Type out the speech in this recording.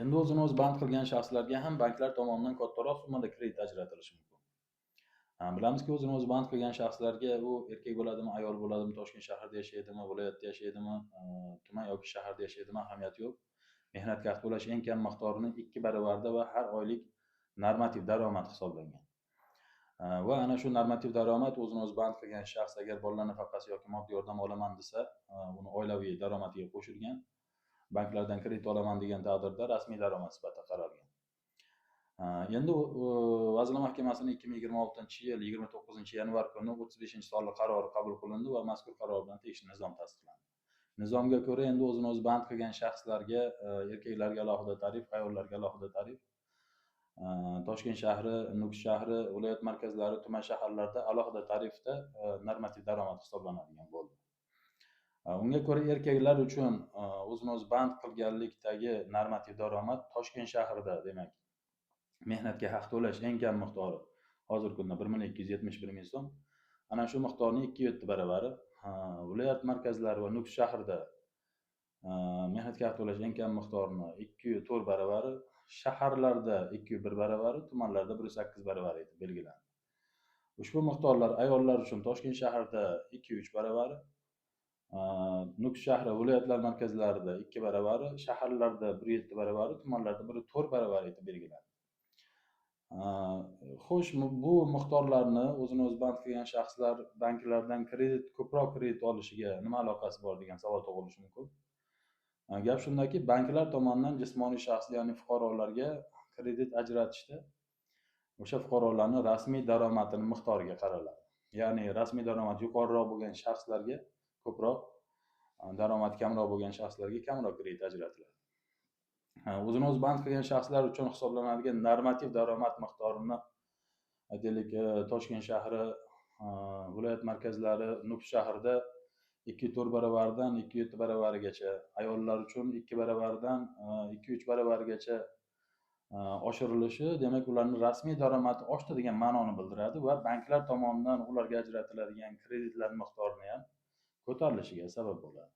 Endi o'zini o'zi band qilgan shaxslarga ham banklar tomonidan kattaroq summada kredit ajratilishi mumkin. Bilamizki, o'zini o'zi band qilgan shaxslarga, u erkak bo'ladimi, ayol bo'ladimi, Toshkent shahrida yashaydimi, viloyatda yashaydimi, tuman yoki shaharda yashaydimi, ahamiyati yo'q. Mehnatga haq to'lash eng kam miqdorini 2 baravarida va har oylik normativ daromad hisoblangan. Va ana shu normativ daromad o'zini o'zi band qilgan shaxs agar bolalar nafaqasi yoki moddiy yordam olaman desa, uni oilaviy daromadiga qo'shilgan. Banklardan kredit olaman degan taqdirda rasmiy daromad sifatida qaralgan. Endi Vazirlar Mahkamasining 2026-yil 29-yanvar kuni 35-sonli qarori qabul qilindi va mazkur qaror bilan tegishli nizom tasdiqlandi. Nizomga ko'ra, endi o'zini o'zi band qilgan shaxslarga, erkaklarga alohida tarif, ayollarga alohida tarif, Toshkent shahri, Nukus shahri, viloyat markazlari, tuman shaharlarda alohida tarifda normativ daromad hisoblanadigan bo'ldi. Unga ko'ra, erkaklar uchun o'zini o'zi band qilganlikdagi normativ daromad Toshkent shahrida, demak, mehnatga haq to'lash eng kam miqdori hozirgi kunda 1 271 000 so'm. Ana shu miqdorning 2,7 baravari. Viloyat markazlari va Nukus shahrida mehnatga haq to'lash eng kam miqdorini 2,4 baravari, shaharlarda 2,1 baravari, tumanlarda 1,8 baravari etib belgilandi. Ushbu miqdorlar ayollar uchun Toshkent shahrida 2,3 baravari, Nukus shahri, viloyatlar markazlarida 2 baravari, shaharlarda 1,7 baravari, tumanlarda 1,4 baravari etib belgilandi. Xo'sh, bu miqdorlarni o'zini o'zi band qilgan shaxslar banklardan kredit, ko'proq kredit olishiga nima aloqasi bor degan savol tug'ilishi mumkin. Gap shundaki, banklar tomonidan jismoniy shaxs, ya'ni fuqarolarga kredit ajratishda o'sha fuqarolarni rasmiy daromadini miqdoriga qaraladi. Ya'ni rasmiy daromad yuqoriroq bo'lgan shaxslarga ko'proq, daromadi kamroq bo'lgan shaxslarga kamroq kredit ajratiladi. O'zini o'zi band qilgan shaxslar uchun hisoblanadigan normativ daromad miqdorini, aytaylik, Toshkent shahri, viloyat markazlari, Nukus shahrida 2,4 baravaridan 2,7 baravarigacha, ayollar uchun 2 baravaridan 2,3 baravarigacha oshirilishi, demak, ularni rasmiy daromadi oshdi degan ma'noni bildiradi va banklar tomonidan ularga ajratiladigan kreditlar miqdorini ham ko'tarilishiga sabab bo'ladi.